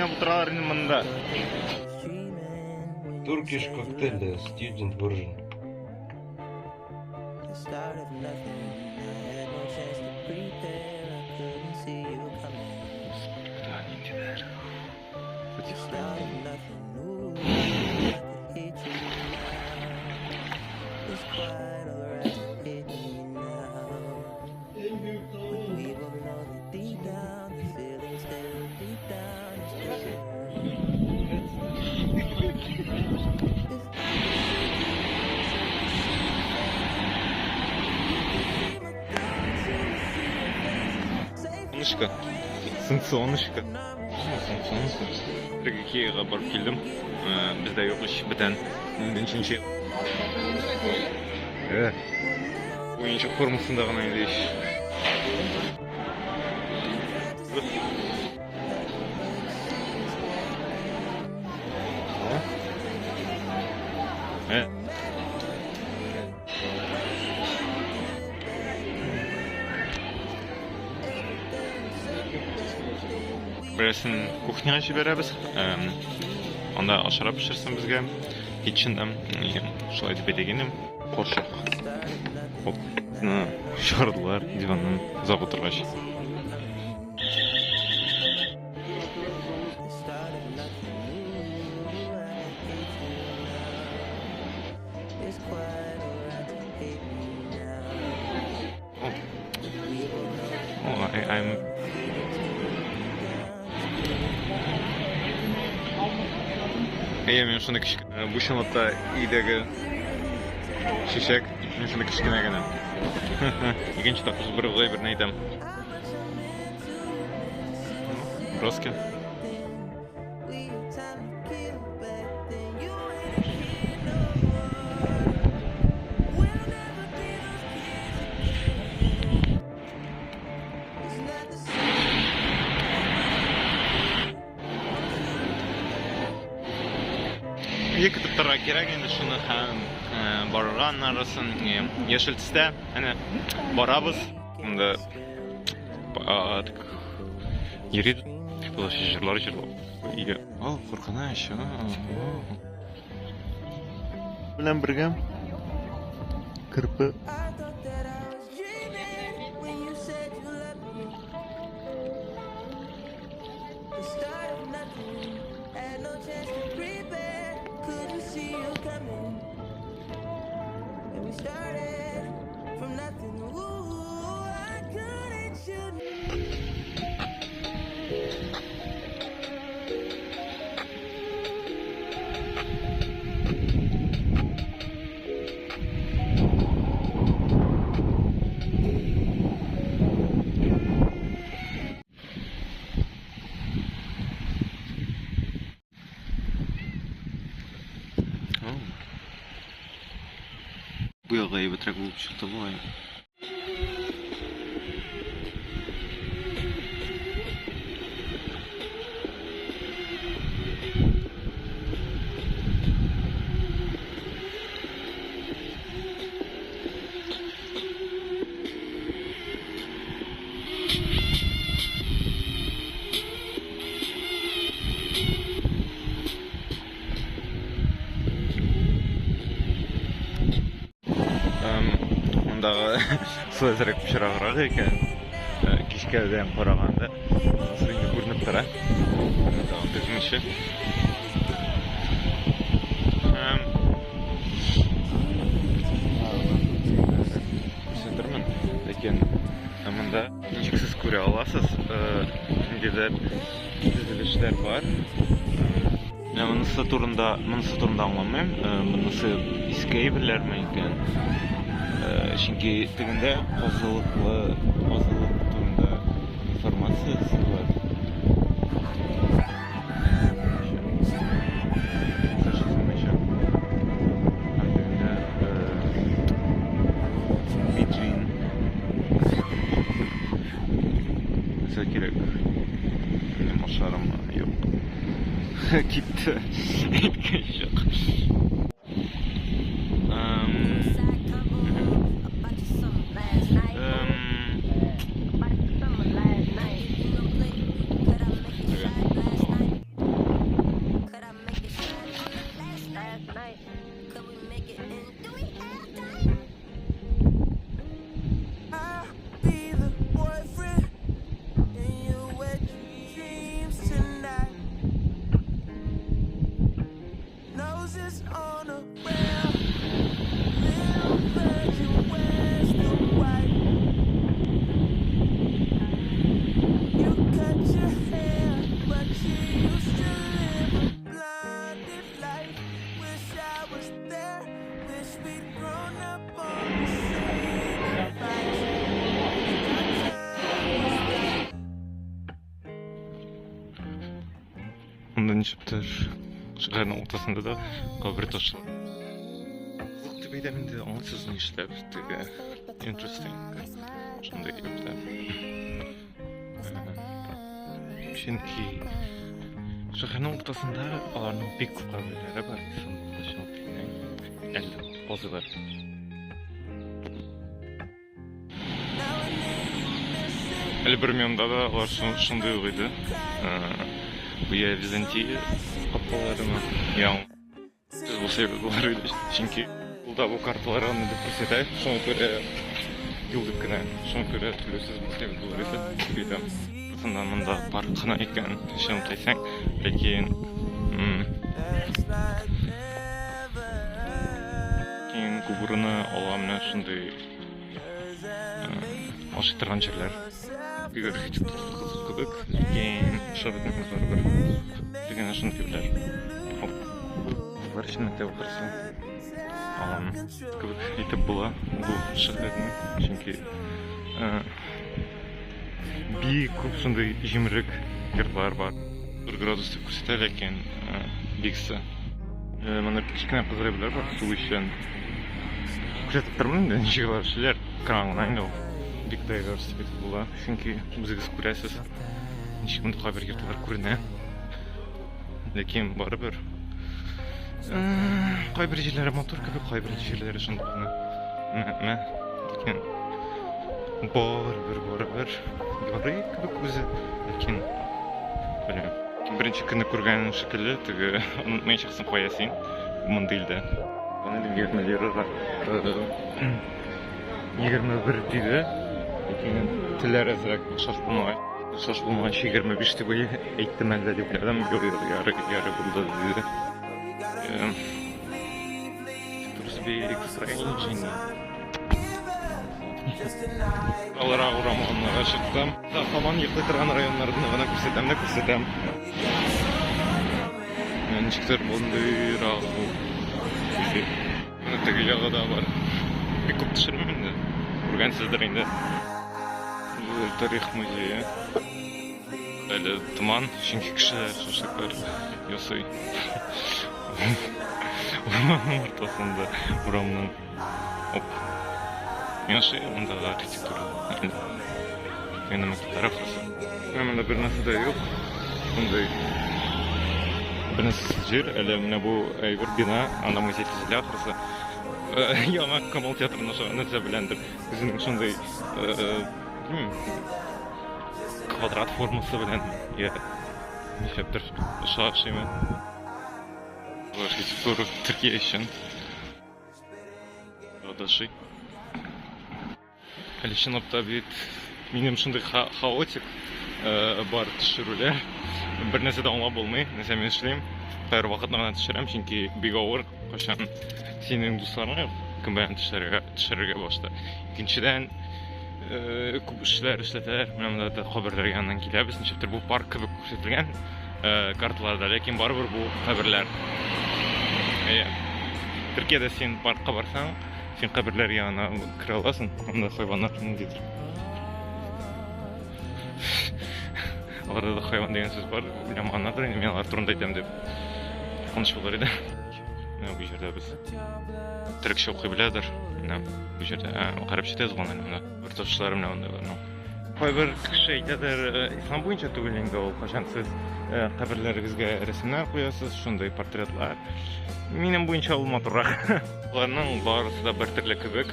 уйнап утыралар инде монда. Turkish cocktail student version. Солнышко. Солнышко. Солнышко. Икега барып килдем. Бездә юк эш бүтән. Ничәнче. Уенчык формасында гына инде ич. Берсен кухняга җибәрәбез. Анда ашарга пешерсен безгә. Kitchen'да шулай дип әйтә инде. Кошык. Хоп. Чыгардылар диваннан озак утыргач. Oh, I'm Әйе, мин шуны кечкенә, бу чынлыкта өйдәге чәчәк, мин шуны кечкенә генә. Икенче тапкыр бер гайберне әйтәм. Броски. Өйгә көтеп торырга кирәк инде шуны һәм барырга аннарысын яшел төстә әнә барабыз. Монда йөри җырлар җырлап. Өйгә. О, куркыныч. Белән бергә керпе Бу ягы әйбәтрәк булып чыкты бугай. Мондагы су әзрәк пычраграк икән. Кичкәдән караганда су инде күренеп тора. Тагын төзмеше. Һәм күрсәтермен, ләкин монда ничек сез күрә аласыз, ниндидер төзелешләр бар. Менә монысы турында, монысы турында аңламыйм. Монысы иске әйберләрме икән? Чөнки тегендә казылыклы, казылык турында информация бар. Һәм тегендә Биджин. Нәрсә кирәк? Минем ашарым юк. Китте. Әйткән юк. Монда ничектер шәһәрнең уртасында да кабер ташлар. Кызык дип әйтәм инде, аңлыйсыз нишләп теге interesting шундый әйберләр. Чөнки шәһәрнең уртасында аларның бик күп каберләре бар. Истанбулда чынлап әле казыйлар. Әле бер миллионда да алар шундый ук иде. Бу я Византия капкаларымы? Я сез булса әйбәт булыр иде. Чөнки ул да бу карталар аны дип күрсәтә. Шуңа күрә юл дип кенә. Шуңа күрә түләүсез булса әйбәт булыр иде. Дип әйтәм. Шунда монда парк кына икән, чынлап әйтсәң, ләкин киң күп урыны ала менә шундый ашый торган җирләр. Бик архитектурасы кызык кебек, ләкин ошап бетмәс барыбер. Дигән шундый кебекләр. Хоп. Бар өчен мәктәп ахрысы. Алам кебек әйтеп була бу шәһәрне, чөнки бик күп шундый җимерек йортлар бар. 1 градус дип күрсәтә, ләкин бик эссе. Монда кечкенә кызык әйберләр бар, су өчен. Күрсәтеп тормыйм инде, ничек алар эшлиләр, кран гына инде ул. Бик diverse дип әйтеп була, чөнки үзегез күрәсез, ничек монда кайбер йортлар күренә. Ләкин барыбер кайбер җирләре матур кебек, кайбер җирләре шундый гына. Мә, ләкин барыбер, барыбер ярый кебек үзе, ләкин белмим. Беренче көнне күргән шикелле, теге онытмаячаксың кая син мондый илдә. Аны инде 20 лирага 21 диде. Ләкин телләр әзрәк охшаш булмагач, охшаш булмагач 25 дип әйттем әллә дип уйладым. Юк, юк, ярый, ярый булды диде. Дөрес бик strange инде. Аларак урамына чыктым. Һаман йоклый торган районнарны гына күрсәтәм дә күрсәтәм. Ничектер мондыйрак бу. Менә теге ягы да бар. Бик күп төшермим инде. Күргәнсездер инде. Бу тарих музее. Әле томан, чөнки кешеләр шашлыклар ясый. Урманның уртасында, урамның. Оп. Миңа ошый мондагы архитектура. Менә макетлар ахрысы. Менә монда бер нәрсә дә юк. Шундый бер нәрсәсез җир. Әле менә бу әйбер бина, анда музей төзелә ахрысы. Яңа Камал театрына ошаган нәрсә беләндер. Үзенең шундый белмим, квадрат формасы белән я нишләптер ошыймы. Архитектура Төркия өчен. Адаши. Әле чынлап та бит минем шундый хаотик бар төшерүләр. Бер нәрсә дә аңлап булмый. Нәрсә мин эшлим. Һәр вакытны гына төшерәм, чөнки бик авыр, кайчан синең дусларың юк, кем белән төшерергә, төшерергә башта. Икенчедән, күп эшләр эшләтәләр. Менә монда да каберләр яныннан киләбез. Ничектер бу парк кебек күрсәтелгән карталарда, ләкин барыбер бу каберләр. Әйе. Төркиядә син паркка барсаң, син каберләр янына керә аласың, анда хайваннар ниндидер. Аларда да хайван дигән сүз бар, уйламаганнардыр инде, мин алар турында әйтәм дип. Куркыныч булыр иде. Менә бу җирдә без төрекчә укый беләдер. Менә бу җирдә гарәпчә дә язылган әле монда. Бер ташлар менә мондыйларның. Кайбер кеше әйтәдер, ислам буенча түгел инде ул, кайчан сез каберләрегезгә рәсемнәр куясыз, шундый портретлар. Минем буенча ул матуррак. Аларның барысы да бер төрле кебек.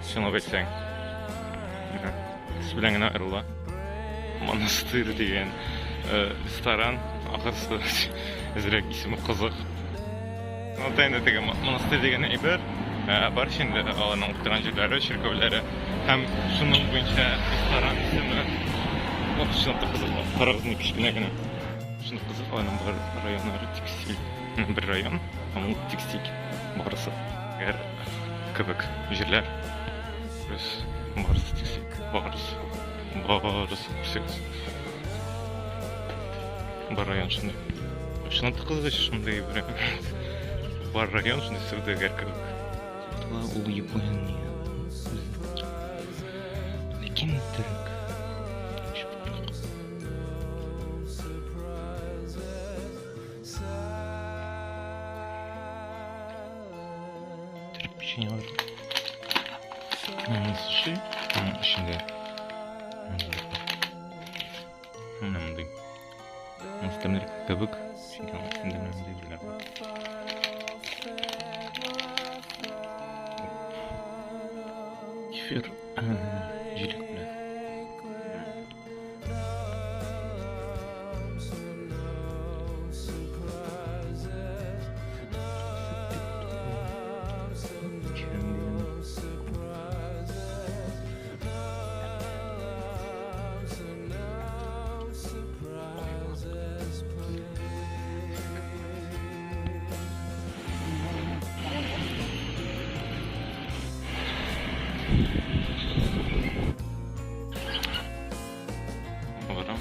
Чынлап әйтсәң. Төс белән генә аерыла. Монастырь дигән ресторан, ахырсы әзрәк исеме кызык. Ата инде теге монастырь дигән әйбер бар инде аларның утырган җирләре, чиркәүләре һәм шуның буенча ресторан исеме. Ох, чынлап та кызык. Карагыз, ни кечкенә генә. Шуны кызык, аларның бар районнары текстиль. Бер район, һәм ул текстиль барысы. Әгәр кебек җирләр. Без барысы текстиль, барысы. Барысы күрсәгез. Бар район шундый. Чынлап та кызгач шундый бер бар район шундый сәүдәгәр кебек. Ул Япония. Ләкин төрек. Төрек печеньелар. Суши. Эчендә. Менә мондый. Монысы тәмлерәк кебек. Чөнки аның эчендә менә мондый әйберләр бар. Кефир җиләк белән. Барам.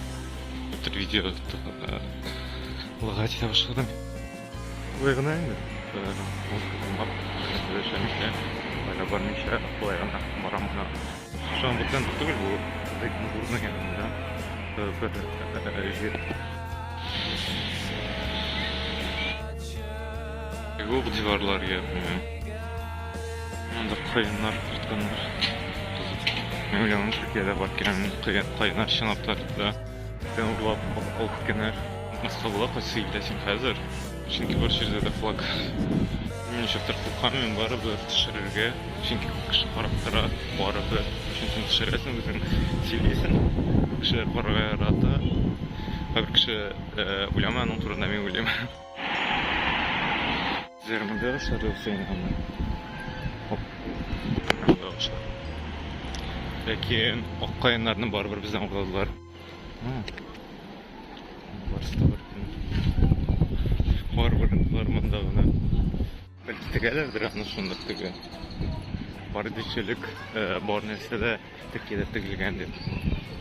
Бер видео лагать итә башладым. Болай гына инде. Музыка тыңлап, сөйләшәмичә, кайда бармыйча, болай гына барам гына. Шуңа бу центр түгел, бу Зейтинбурның янында бер җир. Юк диварлар, я белмим. Монда каеннар утыртканнар. Кызык. Мин уйламыйм, Төркиядә бар икән каеннар чынлап та да. Сен урлап алып киткәннәр. Онытмаска була, кайсы илдә син хәзер. Чөнки бар җирдә дә флаг. Мин ничектер куркам, мин барыбер төшерергә, чөнки кеше карап тора, барыбер. Чөнки син төшерәсең, үзең сөйлисең. Кешеләр карарга ярата. Кайбер кеше уйламый аның турында, мин уйлыйм. Хәзер монда агачлар юкса инде анда. Хоп. Монда агачлар. Ләкин ак каеннарны барыбер бездән урладылар. Барысы да бар икән. Барыбер алар монда гына. Бәлки тегәләрдер аны шунда теге. Бар дичелек, бар нәрсә дә Төркиядә тегелгән дип.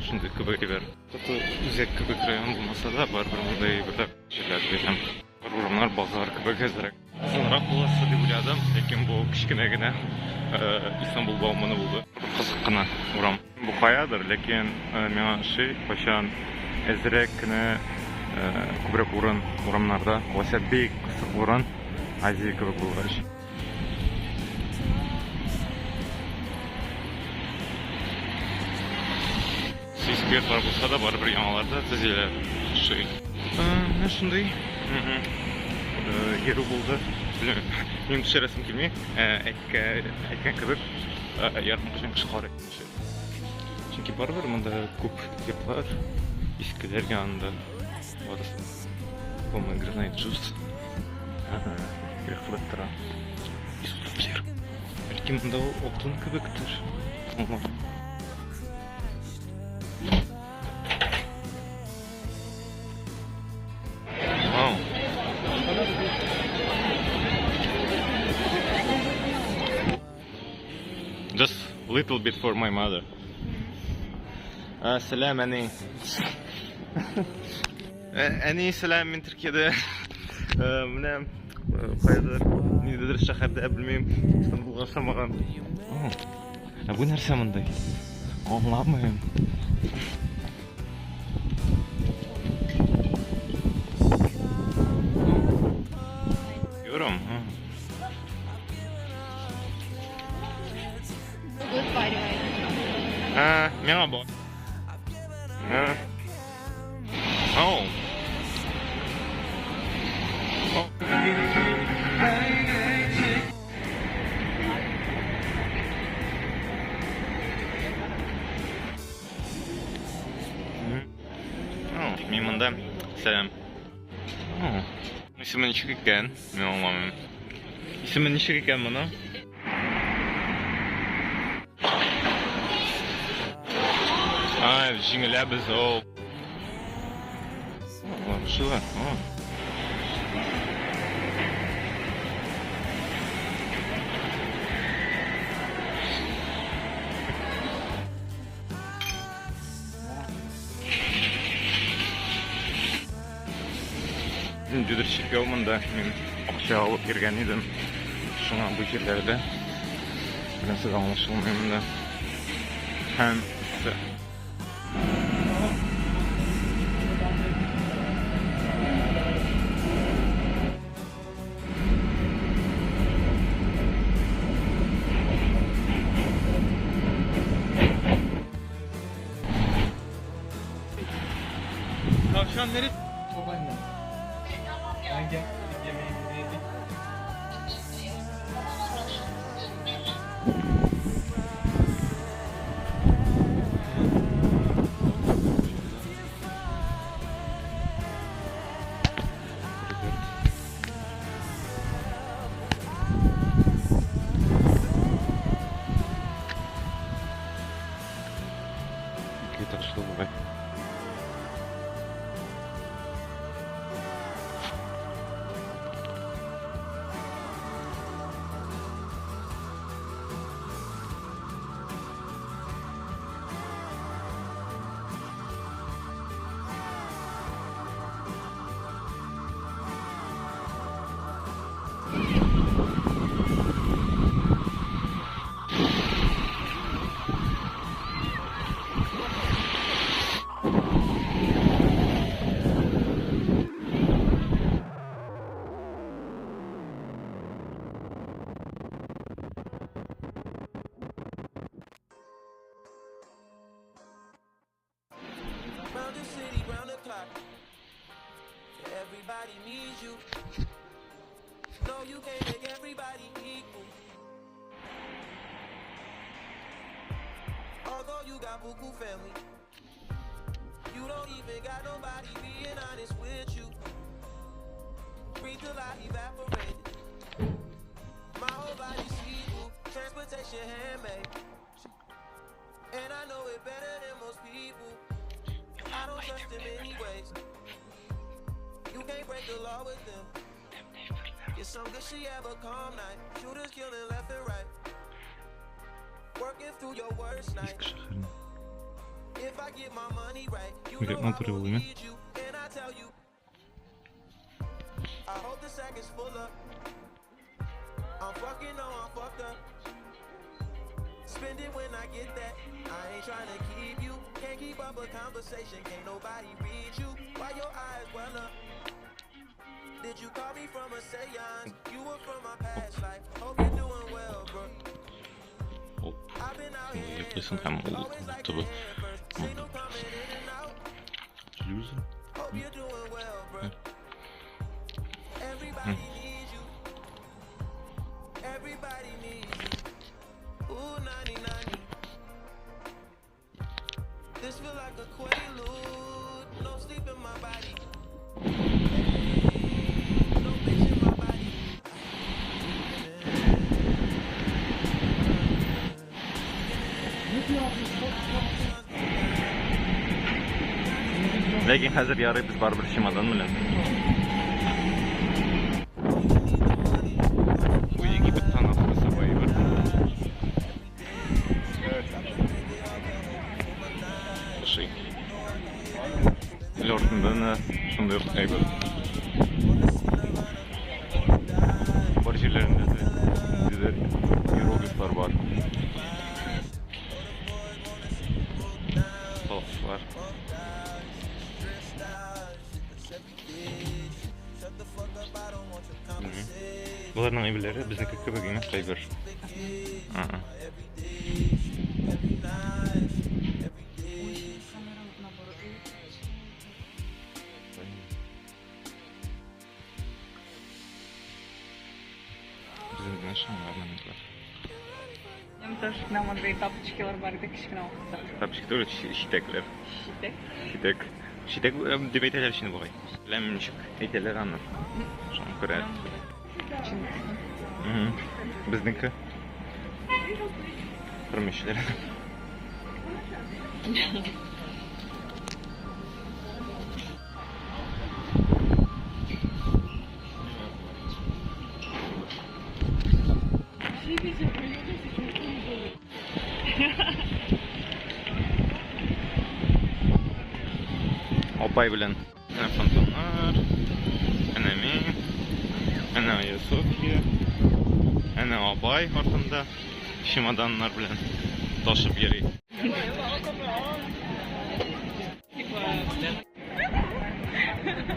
Шундый кебек әйбер. Үзәк кебек район булмаса да, барыбер монда әйберләр җирләр бирәм. Урамнар базар кебек әзрәк. Озынрак буласы дип уйладым, ләкин бу кечкенә генә Истанбул Бауманы булды. Кызык кына урам. Бу каядыр, ләкин миңа ошый, кайчан әзрәк кенә күбрәк урын урамнарда, алайса бик кысык урын, Азия кебек булгач. Иске йортлар булса да, барыбер яңалар да төзиләр. Ошый. Менә шундый йөрү булды. Белмим, минем төшерәсем килми. Әйткән кебек, ярым кашан кеше карый. Чөнки барыбер монда күп йортлар, искеләр янында барысы. Pomegranate juice. Рәхмәт тора. Бәлки монда ул алтын кебектер. Вау. Just little bit for my mother. Сәлам, әни. Әни, сәлам, мин Төркиядә. Менә кайдадыр, ниндидер шәһәрдә, белмим, Истанбулга охшамаган. Ә бу нәрсә мондый? Аңламыйм. Yorum. Good, by the way. Миңа бу. Oh. Oh. Oh, мин монда. Сәлам. Oh. Исеме ничек икән? Мин аңламыйм. Исеме ничек икән моның? Ай, җиңеләбез, о. Шулар, о. Ниндидер чиркәү монда. Мин акча алып йөргән идем. Шуңа бу җирләрдә бернәрсә дә аңлашылмый монда. Һәм Tavşan nereye? Babaanne. Ben gel. Yemeğimizi yedik. Ике этажлы бугай. Round the city, round the clock. Everybody needs you. No, you can't make everybody equal. Although you got buku family, you don't even got nobody being honest with you. Breathe till I evaporated. My whole body see-through, transportation handmade. And I know it better than most people. I don't trust them anyways. You can't break the law with them. Get some good she have a calm night. Shooters killing left and right. Working through your worst night. Иске шәһәрнең. If I get my money right, you Бигрәк know I матур won't юл, need you. And I tell you, I hope the sack is full up. I'm fucking no, I'm fucked up. Spend it when I get that. I ain't trying to keep you. Can't keep up a conversation. Can't nobody read you. Why your eyes well up? Did you call me from a seance? You were from my past life. Hope you're doing well, bro. Оп. I've been out Шунда here йоклыйсың һәм ул always like будто бы a hand first. Signal coming in and out. Шлюзы. Hope you're doing well, bro. Everybody needs you. Everybody needs you. Ooh, nani, nani. This feel like a quaalude. No sleep in my body. No bitch in my body. Ләкин хәзер ярый без барыбер чемодан белән. Бу Египеттан ахрысы бу әйбер. Ошый. Әле артында да шундый ук әйбер. Бар җирләрендә дә ниндидер иероглифлар бар. Балыкчылар. Белмим. Боларның әйберләре безнеке кебек емес кайбер. А-а. Безнең генә шуңа орнаментлар. Минем тоже мондый тапочкилар бар иде кечкенә вакытта. Тапочки түгел, читәкләр. Читәк. Читәк. Читәк дип әйтәләр өчен бугай. Беләм ничек әйтәләр аны. Шуңа күрә. Безнеке. Хөрмәтчеләр. Апай белән. Менә фонтаннар. Әнә Софья. Әнә абай артында чемоданнар белән ташып йөри.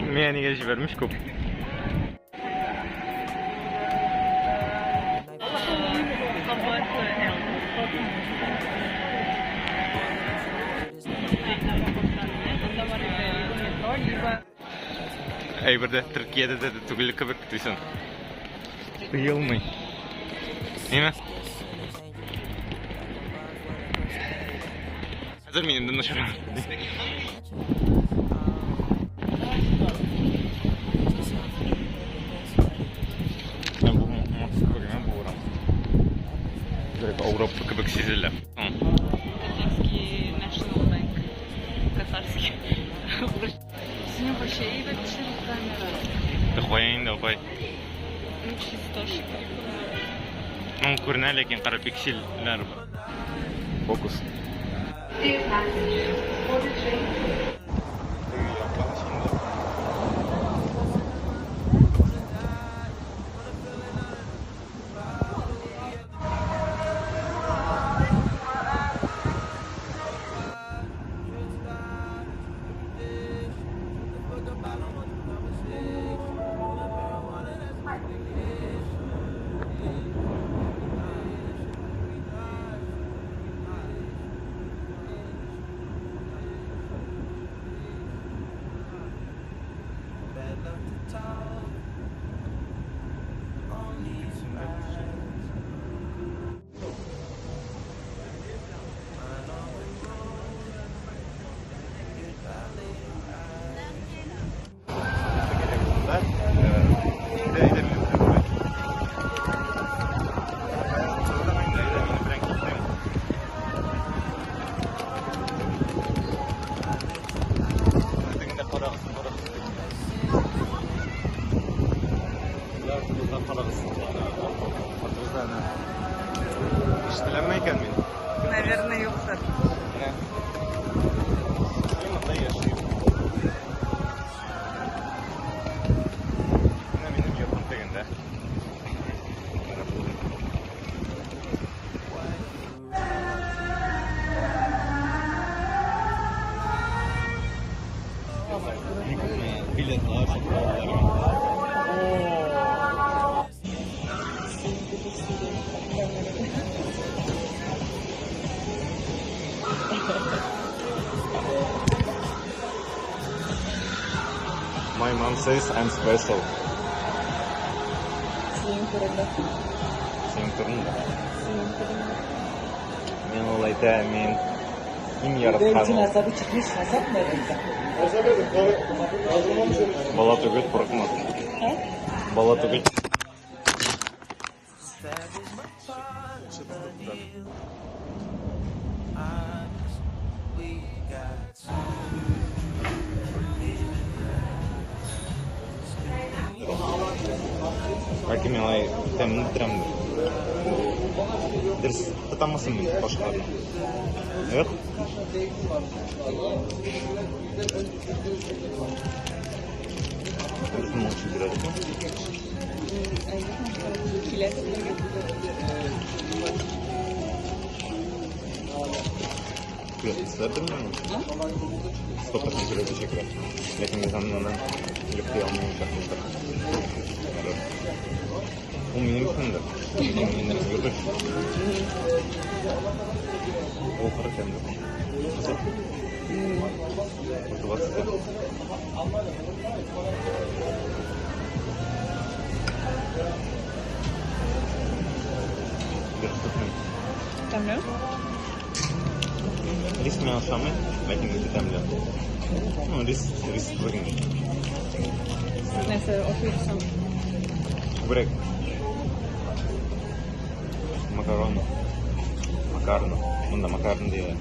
Миңа нигә җибәрмеш күп. Әйбер дә Төркиядә дә түгел кебек дисең. Тыелмый. Ниме? Хәзер мин инде начар. Бу Москва гына бу урам. Бигрәк Ауропа кебек сизелә. Татарский National Bank. Татарский. Синең вообще әйбәт төшерә камера. Да кая инде, апай. Ну, чисто. Ну, күренә, ләкин кара пиксельләр бар. Фокус. Dear passengers, board the train. Ишетеләме икән мин? Наверное, юктыр. Менә. Мин монда яшим. Менә минем йортым тегендә. Менә бу. Билетлар сатып алалар. My mom says I'm special. Синең турында. Синең турында. Синең турында. Мин ул әйтә, мин иң яраткан ул. Бала түгел, курыкма. Бала түгел. Бәлки мин алай тәмле бетерәмдер. Дөрес тотаммы мин башкаларны? Юк. Дөрес моңчы бирә. Киләсе бергә. Күрәсезләрдер миңа? 100% күрәчәкләр. Ләкин без аны йоклый алмаячакбыздыр. Ул минем өчендер. Минем минем юк эш. Ул кырык тәмле. Кызык. Мотивация. Дөрес тотмыйм. Тәмле? Рис миңа ошамый, ләкин үте тәмле. Ну, рис, рис түгел инде. Нәрсә ашыйсың? Күбрәк макарон. Макарно. Монда макарон диләр.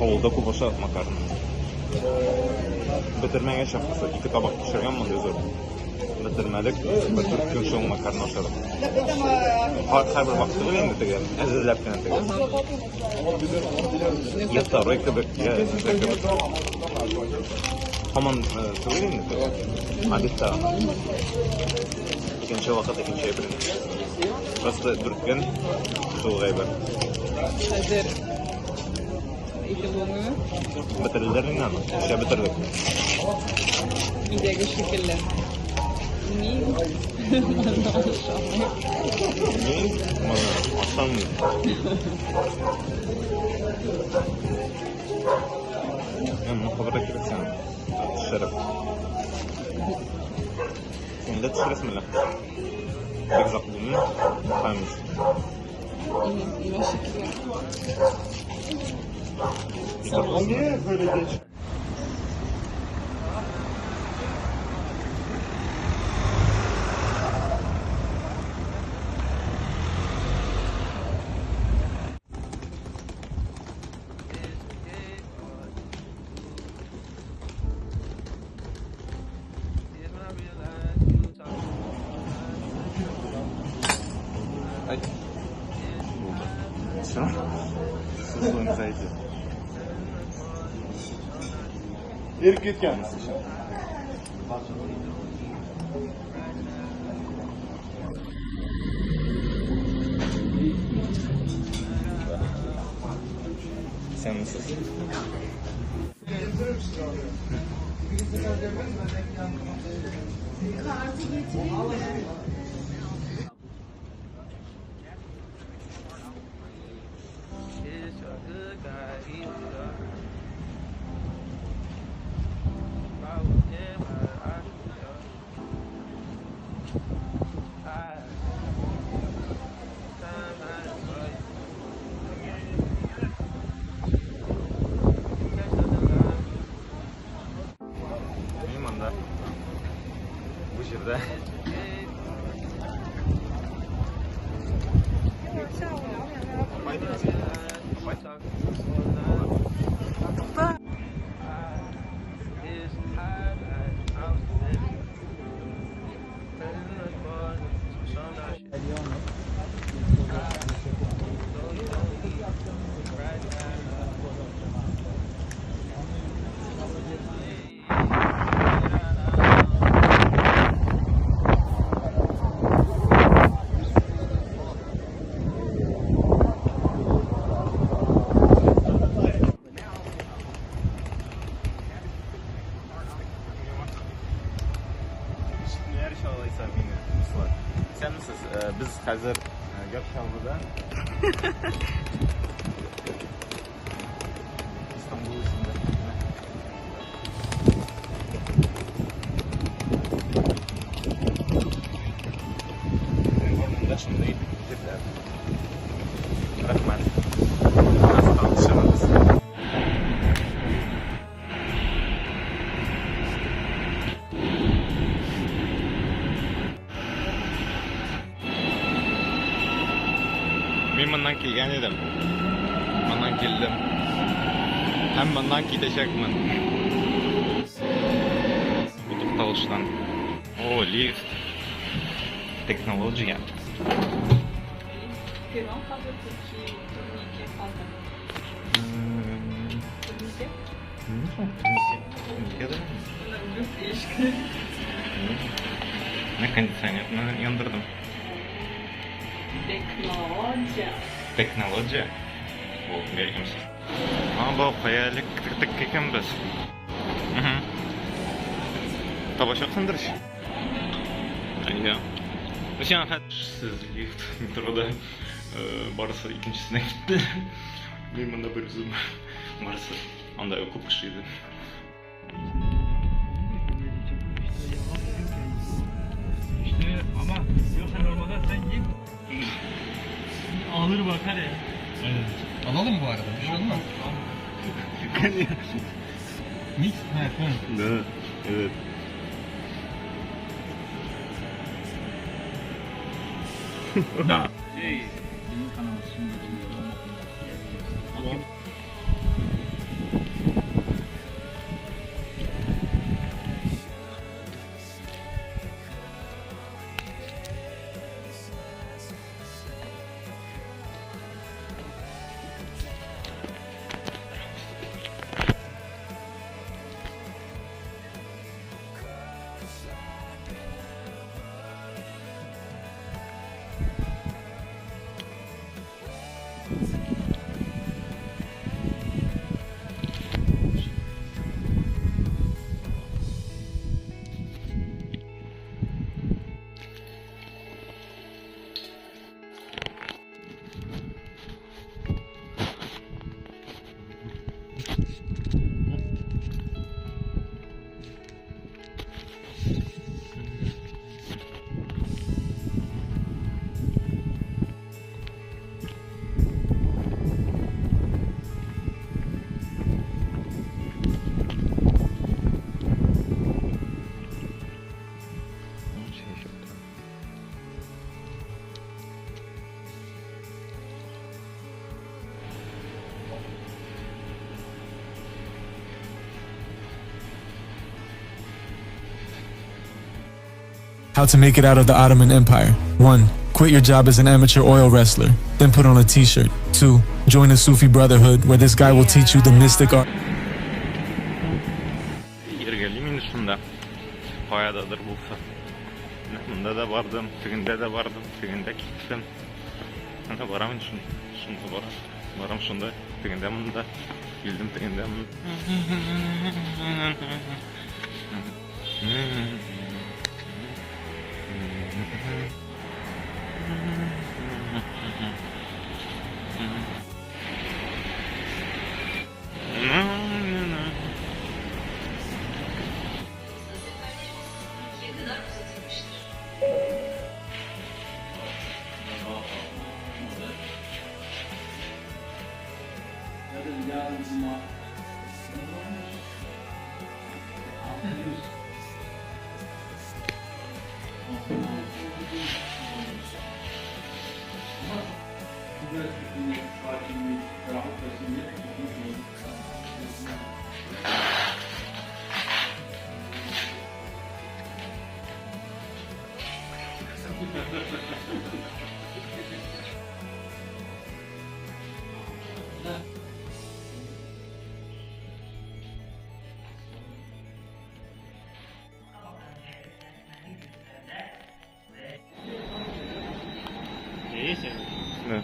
Авылда күп аша макарон. Бетермәгән чакта ике табак пешергән мондый зур. Бетермәдек, бер дүрт көн шул макарон ашадык. Һәрбер вакыт түгел инде теге, әзерләп кенә теге. Я второй кебек, я нәрсә кебек. Һаман түгел инде. Обедта. Икенче вакыт, икенче әйбер. Просто 4 көн шул әйбер. Хәзер әйтеп булмыймы? Бетерделәр инде аны. Эшләп бетердек. Өйдәге шикелле. Мин моны ашамыйм. Мин моны ашамыйм. Мин моны кабарга кирәк сиңа. Төшереп. Син дә төшерәсеңме әллә? Бик озак булмый. Укыйбыз. Менә шикелле. Ай. Булды. Все. Сезон зайдет. Erib ketgan. Sensiz. Kartı getireyim mi? Мин монда. Бу җирдә. Исәнмесез, без хәзер Яр Чаллыда. Истанбул эчендә. Урманда шундый җирләр. Рәхмәт. Танышырбыз. Мин моннан килгән идем. Моннан килдем. Һәм моннан китәчәкмен. Бу тукталыштан. О, лифт. Технология. Перрон хәзер турнике калды. Турнике? Турнике, да? Менә кондиционерны яндырдым. Технология. Технология? Бу бергемсез. Ама кая элек тек икән без. Табачаксыңдыр. Әйе. Син хәтсез лифт метрода барысы икенчесенә китте. Мин монда бер үзем. Барысы анда күп кеше иде. İşte ama yoksa normalde sen git. Alır bakar ya. Aynen. Alalım bu arada, bir şey olmaz. Mix? Ha, tamam. Да, evet. Şey, benim kanalım şimdi. How to make it out of the Ottoman Empire. 1. Quit your job as an amateur oil wrestler, then put on a t-shirt. 2. Join a Sufi brotherhood where this guy will teach you the mystic art. Йөргәлим инде шунда. Каядадыр булса. Менә монда да бардым, тегендә дә бардым, тегендә киттем. Менә барам инде шунда. Шунда барам. Барам шунда, тегендә монда. Килдем тегендә монда. Да.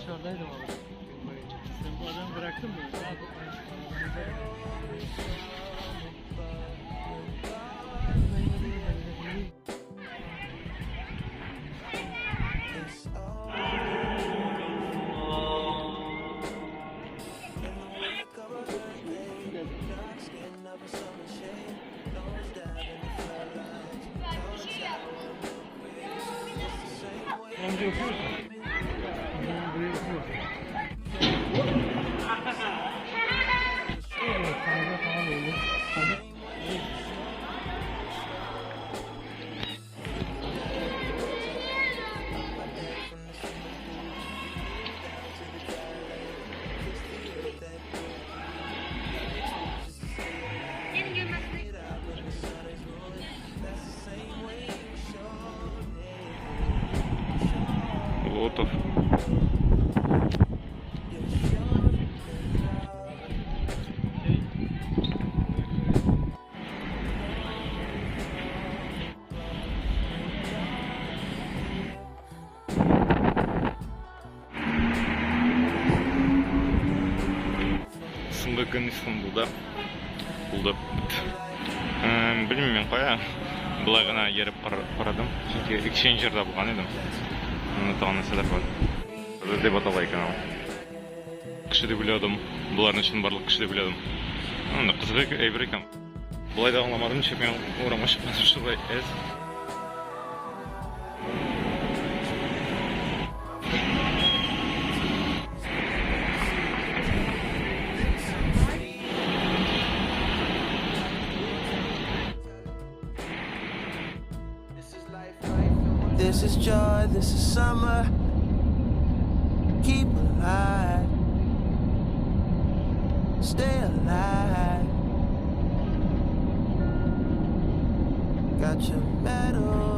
Dışarıdaydım abi. Sen bu adamı bıraktın mı? Amca okuyorsun. Лотов. Соңгы көн Истанбулда булды. Белмим мин кая. Болай гына йөреп карадым. Чөнки эксченджерда булган идем. Аны тагын нәрсәләр бар. Дип атала икән ул. Кеше дип уйладым. Боларны чынбарлык кеше дип уйладым. Анда кызык әйбер икән. Болай да аңламадым, ничек мин урамга чыкмадым шулай әз. This is joy, this is summer. Keep alive. Stay alive. Got your medal.